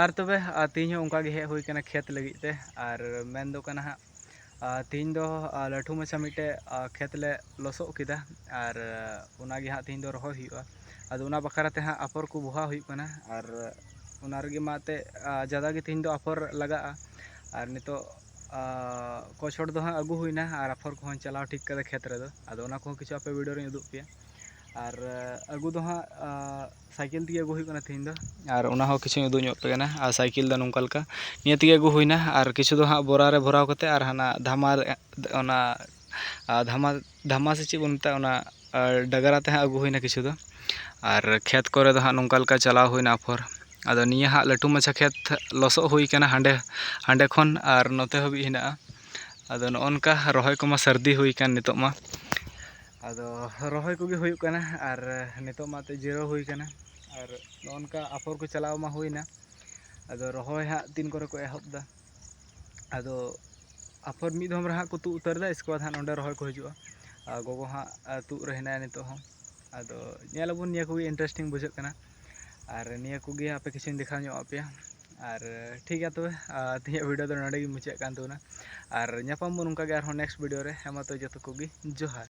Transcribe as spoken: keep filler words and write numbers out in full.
ᱟᱨ ᱛᱚᱵᱮ, ᱟᱨ ᱛᱮᱦᱮᱧ ᱦᱚᱸ ᱚᱱᱠᱟ ᱜᱮ ᱦᱮᱡ ᱦᱩᱭ ᱠᱟᱱᱟ ᱠᱷᱮᱛ ᱞᱟᱹᱜᱤᱫ ᱛᱮ᱾ ᱟᱨ ᱢᱮᱱ ᱫᱚ ᱠᱟᱱᱟ ᱦᱟᱸᱜ, ᱟᱨ ᱛᱮᱦᱮᱧ ᱫᱚ, ᱟᱨ ᱞᱟᱹᱴᱷᱩ ᱢᱟᱪᱷᱟ ᱢᱤᱫᱴᱮᱡ, ᱟᱨ ᱠᱷᱮᱛ ᱞᱮ ᱞᱚᱥᱚᱫ ᱠᱮᱫᱟ᱾ ᱟᱨ ᱚᱱᱟ ᱜᱮ ᱦᱟᱸᱜ ᱛᱮᱦᱮᱧ ᱫᱚ ᱨᱚᱦᱚᱭ ᱦᱩᱭᱩᱜᱼᱟ᱾ ᱟᱫᱚ ᱚᱱᱟ ᱵᱟᱠᱷᱨᱟ ᱛᱮ ᱦᱟᱸᱜ ᱟᱯᱷᱚᱨ ᱠᱚ ᱵᱚᱦᱟ ᱦᱩᱭᱩᱜ ᱠᱟᱱᱟ᱾ ᱟᱨ ᱚᱱᱟ ᱨᱮᱜᱮ ᱢᱟ ᱮᱱᱛᱮᱫ, ᱟᱨ ᱡᱟᱫᱟ ᱜᱮ ᱛᱮᱦᱮᱧ ᱫᱚ ᱟᱯᱷᱚᱨ ᱞᱟᱜᱟᱜᱼᱟ᱾ ᱟᱨ ᱱᱤᱛᱚᱜ, ᱟᱨ ᱠᱚᱪᱷᱚᱲ ᱫᱚ ᱦᱟᱸᱜ ᱟᱹᱜᱩ ᱦᱩᱭᱱᱟ ᱟᱨ ᱟᱯᱷᱚᱨ ᱠᱚᱦᱚᱸ ᱪᱟᱞᱟᱣ ᱴᱷᱤᱠ ᱠᱟᱫᱟ ᱠᱷᱮᱛ ᱨᱮᱫᱚ᱾ ᱟᱫᱚ ᱚᱱᱟ ᱠᱚᱦᱚᱸ ᱠᱤᱪᱷᱩ ᱟᱯᱮ ᱵᱷᱤᱰᱤᱭᱳ ᱨᱤᱧ ᱩᱫᱩᱜ ᱯᱮᱭᱟ᱾ ᱟᱨ, ᱟᱹᱜᱩ ᱫᱚ ᱦᱟᱸᱜ, ᱟᱨ ᱥᱟᱭᱠᱮᱞ ᱛᱮᱜᱮ ᱟᱹᱜᱩ ᱦᱩᱭᱩᱜ ᱠᱟᱱᱟ ᱛᱮᱦᱮᱧ ᱫᱚ᱾ ᱟᱨ ᱚᱱᱟ ᱦᱚᱸ ᱠᱤᱪᱷᱩᱧ ᱩᱫᱩᱜ ᱧᱚᱜ ᱯᱮ ᱠᱟᱱᱟ᱾ ᱟᱨ ᱥᱟᱭᱠᱮᱞ ᱫᱚ ᱱᱚᱝᱠᱟ ᱞᱮᱠᱟ ᱱᱤᱭᱟᱹ ᱛᱮᱜᱮ ᱟᱹᱜᱩ ᱦᱩᱭᱱᱟ᱾ ᱟᱨ ᱠᱤᱪᱷᱩ ᱫᱚ ᱦᱟᱸᱜ ᱵᱚᱨᱟ ᱨᱮ ᱵᱷᱚᱨᱟᱣ ᱠᱟᱛᱮ ᱟᱨ ᱦᱟᱱᱟ ᱫᱷᱟᱢᱟ ᱨᱮ, ᱚᱱᱟ, ᱟᱨ ᱫᱷᱟᱢᱟ, ᱫᱷᱟᱢᱟ ᱥᱮ ᱪᱮᱫ ᱵᱚᱱ ᱢᱮᱛᱟᱜᱼᱟ, ᱚᱱᱟ, ᱟᱨ ᱰᱟᱜᱽᱨᱟ ᱛᱮ ᱦᱟᱸᱜ ᱟᱹᱜᱩ ᱦᱩᱭᱱᱟ ᱠᱤᱪᱷᱩ ᱫᱚ᱾ ᱟᱨ ᱠᱷᱮᱛ ᱠᱚᱨᱮ ᱫᱚ ᱦᱟᱸᱜ ᱱᱚᱝᱠᱟ ᱞᱮᱠᱟ ᱪᱟᱞᱟᱣ ᱦᱩᱭᱱᱟ ᱟᱯᱷᱚᱨ᱾ ᱟᱫᱚ ᱱᱤᱭᱟᱹ ᱦᱟᱸᱜ ᱞᱟᱹᱴᱩ ᱢᱟᱪᱷᱟ ᱠᱷᱮᱛ ᱞᱚᱥᱚᱫ ᱦᱩᱭ ᱠᱟᱱᱟ ᱦᱟᱸᱰᱮ, ᱦᱟᱸᱰᱮ ᱠᱷᱚᱱ ᱟᱨ ᱱᱚᱛᱮ ᱦᱟᱹᱵᱤᱡ ᱦᱮᱱᱟᱜᱼᱟ᱾ ᱟᱫᱚ ᱱᱚᱜᱼᱚ ᱱᱚᱝᱠᱟ ᱨᱚᱦᱚᱭ ᱠᱚᱢᱟ ᱥᱟᱹᱨᱫᱤ ᱦᱩᱭ ᱠᱟᱱ ᱱᱤᱛᱚᱜ ᱢᱟ᱾ ᱟᱫᱚ ᱨᱚᱦᱚᱭ ᱠᱚᱜᱮ ᱦᱩᱭᱩᱜ ᱠᱟᱱᱟ ᱟᱨ ᱱᱤᱛᱚᱜ ᱢᱟ ᱮᱱᱛᱮᱫ ᱡᱤᱨᱟᱹᱣ ᱦᱩᱭ ᱠᱟᱱᱟ᱾ ᱟᱨ ᱱᱚᱜᱼᱚ ᱱᱚᱝᱠᱟ ᱟᱯᱷᱚᱨ ᱠᱚ ᱪᱟᱞᱟᱣ ᱢᱟ ᱦᱩᱭᱱᱟ᱾ ᱟᱫᱚ ᱨᱚᱦᱚᱭ ᱦᱟᱸᱜ ᱛᱤᱱ ᱠᱚᱨᱮ ᱠᱚ ᱮᱦᱚᱵ ᱮᱫᱟ᱾ ᱟᱫᱚ ᱟᱯᱷᱚᱨ ᱢᱤᱫ ᱫᱷᱚᱢ ᱨᱮ ᱦᱟᱸᱜ ᱠᱚ ᱛᱩᱫ ᱩᱛᱟᱹᱨ ᱮᱫᱟ, ᱤᱥᱠᱮ ᱵᱟᱫᱽ ᱦᱟᱸᱜ ᱱᱚᱸᱰᱮ ᱨᱚᱦᱚᱭ ᱠᱚ ᱦᱤᱡᱩᱜᱼᱟ᱾ ᱟᱨ ᱜᱚᱜᱚ ᱦᱟᱸᱜ, ᱟᱨ ᱛᱩᱫ ᱨᱮ ᱦᱮᱱᱟᱭᱟ ᱱᱤᱛᱚᱜ ᱦᱚᱸ᱾ ᱟᱫᱚ ᱧᱮᱞ ᱟᱵᱚᱱ, ᱱᱤᱭᱟᱹ ᱠᱚᱜᱮ ᱤᱱᱴᱟᱨᱮᱥᱴᱤᱝ ᱵᱩᱡᱷᱟᱹᱜ ᱠᱟᱱᱟ᱾ ᱟᱨ ᱱᱤᱭᱟᱹ ᱠᱚᱜᱮ ᱟᱯᱮ ᱠᱤᱪᱷᱩᱧ ᱫᱮᱠᱷᱟᱣ ᱧᱚᱜ ᱟᱯᱮᱭᱟ᱾ ᱟᱨ ᱴᱷᱤᱠ ᱜᱮᱭᱟ ᱛᱚᱵᱮ, ᱟᱨ ᱛᱮᱦᱮᱧᱟᱜ ᱵᱷᱤᱰᱤᱭᱳ ᱫᱚ ᱱᱚᱸᱰᱮ ᱜᱮ ᱢᱩᱪᱟᱹᱫ ᱠᱟᱱ ᱛᱟᱵᱚᱱᱟ᱾ ᱟᱨ ᱧᱟᱯᱟᱢ ᱵᱚᱱ ᱚᱱᱠᱟ ᱜᱮ ᱟᱨᱦᱚᱸ ᱱᱮᱠᱥᱴ ᱵᱷᱤᱰᱤᱭᱳ ᱨᱮ᱾ ᱦᱮᱸ ᱢᱟ ᱛᱚ, ᱡᱚᱛᱚ ᱠᱚᱜᱮ ᱡᱚᱦᱟᱨ᱾